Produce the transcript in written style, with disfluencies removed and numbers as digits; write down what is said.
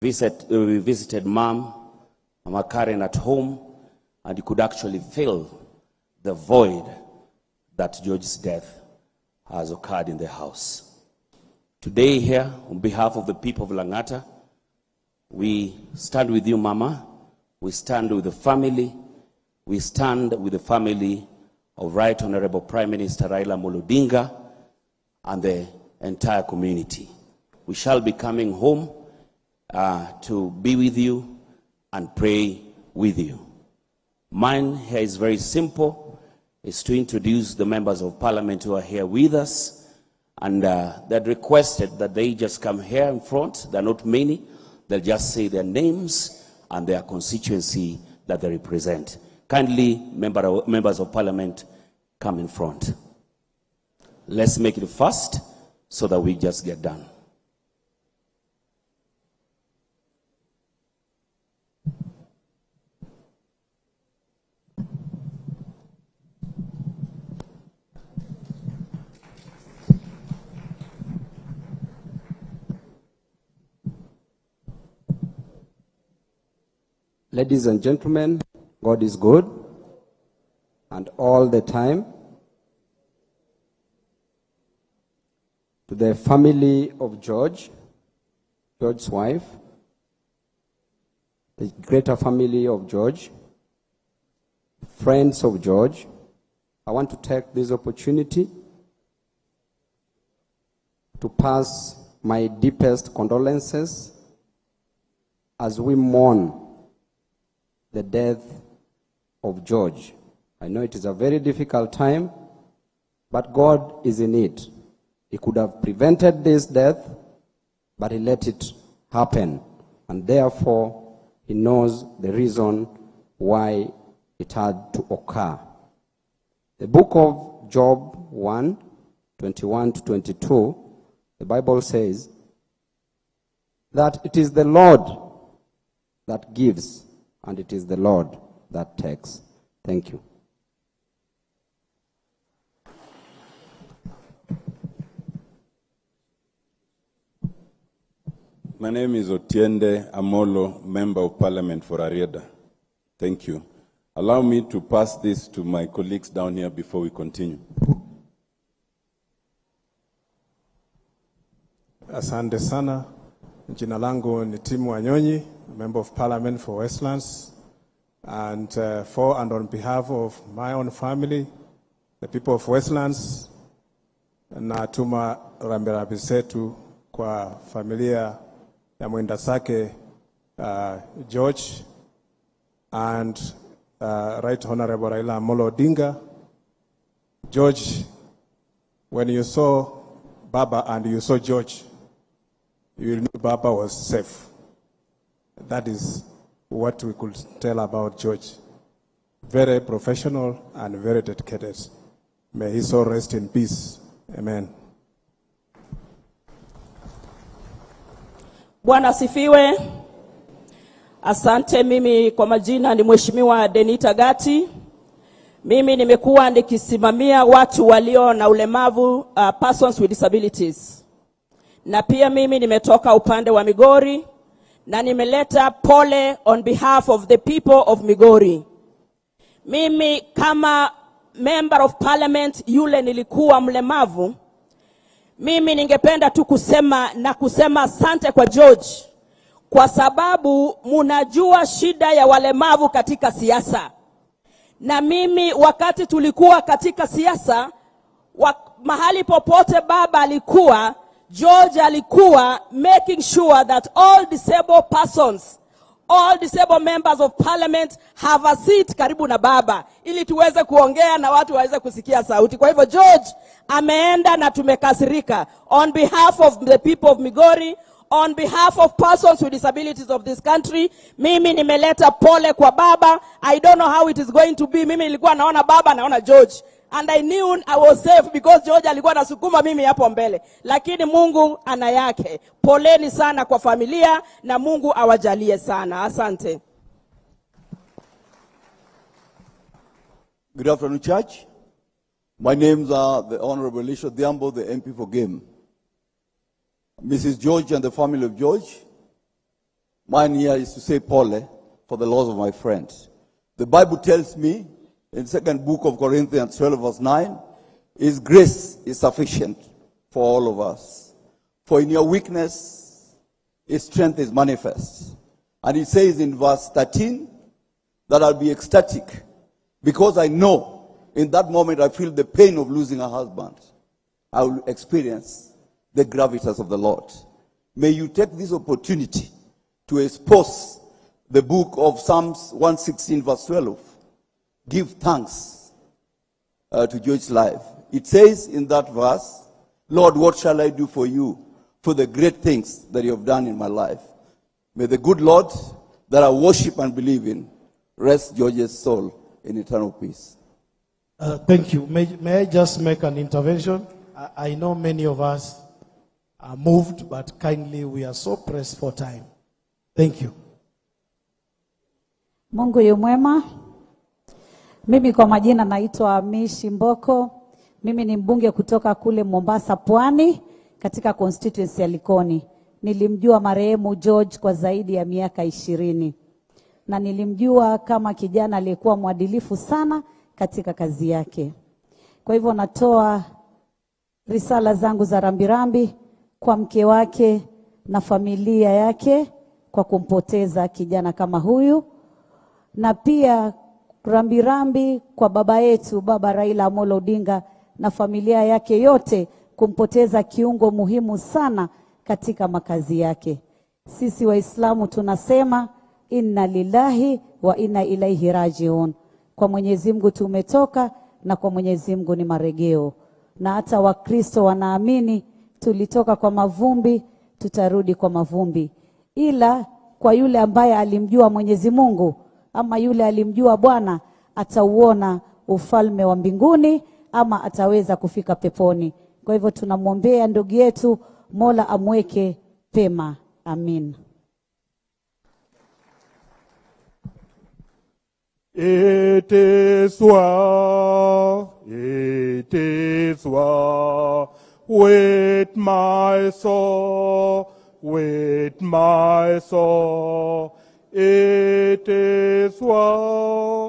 Visit, we visited mom, Mama Karen at home, and you could actually feel the void that George's death has occurred in the house. Today here, on behalf of the people of Langata, we stand with you, Mama. We stand with the family. We stand with the family of Right Honorable Prime Minister Raila Amolo Odinga and the entire community. We shall be coming home to be with you and pray with you. Mine here is very simple, is to introduce the members of parliament who are here with us, and they'd requested that they just come here in front. They're not many. They'll just say their names and their constituency that they represent. Kindly, members of parliament, come in front. Let's make it fast so that we just get done. Ladies and gentlemen, God is good, and all the time. To the family of George, George's wife, the greater family of George, friends of George, I want to take this opportunity to pass my deepest condolences as we mourn the death of George. I know it is a very difficult time, but God is in it. He could have prevented this death, but he let it happen. And therefore, he knows the reason why it had to occur. The book of Job 1, 21 to 22, the Bible says that it is the Lord that gives, and it is the Lord that takes. Thank you. My name is Otiende Amolo, Member of Parliament for Rarieda. Thank you. Allow me to pass this to my colleagues down here before we continue. Asante sana. Jina langu ni Tim Wanyonyi, Member of Parliament for Westlands, and for and on behalf of my own family, the people of Westlands, natuma rambirambi zetu kwa familia ya mwenda zake George and Right Honorable Raila Amolo Odinga. George, when you saw Baba and you saw George, you knew Baba was safe. That is what we could tell about George. Very professional and very dedicated. May his soul rest in peace. Amen. Bwana asifiwe. Asante. Mimi kwa majina ni Mheshimiwa Denita Gati. Mimi nimekuwa nikisimamia watu walio na ulemavu, persons with disabilities. Na pia mimi nimetoka upande wa Migori na nimeleta pole on behalf of the people of Migori. Mimi kama member of parliament yule nilikuwa mlemavu, mimi ningependa tu kusema na kusema asante kwa George, kwa sababu munajua shida ya walemavu katika siasa. Na mimi wakati tulikuwa katika siasa, mahali popote baba alikuwa, George alikuwa making sure that all disabled persons, all disabled members of parliament have a seat karibu na baba, ili tuweze kuongea na watu waweze kusikia sauti. Kwa hivyo George ameenda na tumekasirika. On behalf of the people of Migori, on behalf of persons with disabilities of this country, mimi nimeleta pole kwa baba. I don't know how it is going to be. Mimi nilikuwa naona baba, naona George. And I knew I was safe because George alikuwa anasukuma mimi hapo mbele. Lakini Mungu ana yake. Poleni sana kwa familia na Mungu awajalie sana. Asante. Good afternoon, church. My names are the Honorable Elisha Odhiambo, the MP for Gem. Mrs. George and the family of George, Mine here is to say pole for the loss of my friend. The Bible tells me in second book of Corinthians 12 verse 9, His grace is sufficient for all of us. For in your weakness, His strength is manifest. And he says in verse 13 that I'll be ecstatic because I know in that moment I feel the pain of losing a husband. I will experience the gravitas of the Lord. May you take this opportunity to expose the book of Psalms 116, verse 12. Give thanks to George's life. It says in that verse, Lord, what shall I do for you for the great things that you have done in my life? May the good Lord that I worship and believe in rest George's soul in eternal peace. Thank you. May I just make an intervention? I know many of us are moved, but kindly we are so pressed for time. Thank you. Mungu yu mwema. Mimi kwa majina naitwa Mishi Mboko. Mimi ni mbunge kutoka kule Mombasa Pwani katika constituency ya Likoni. Nilimjua marehemu George kwa zaidi ya miaka 20 na nilimjua kama kijana aliyekuwa mwadilifu sana katika kazi yake. Kwa hivyo natoa risala zangu za rambirambi kwa mke wake na familia yake kwa kumpoteza kijana kama huyu, na pia rambirambi kwa baba yetu, Baba Raila Amolo Odinga na familia yake yote kumpoteza kiungo muhimu sana katika makazi yake. Sisi Waislamu tunasema inna lillahi wa inna ilaihi rajiun. Kwa Mwenyezi Mungu tumetoka na kwa Mwenyezi Mungu ni marejeo. Na hata Wakristo wanaamini tulitoka kwa mavumbi, tutarudi kwa mavumbi. Ila kwa yule ambaye alimjua Mwenyezi Mungu ama yule alimjua Bwana, atauona ufalme wa mbinguni ama ataweza kufika peponi. Kwa hivyo tunamwombea ndugu yetu, Mola amweke pema. Amin. It is well, it is well with my soul, with my soul. It is well.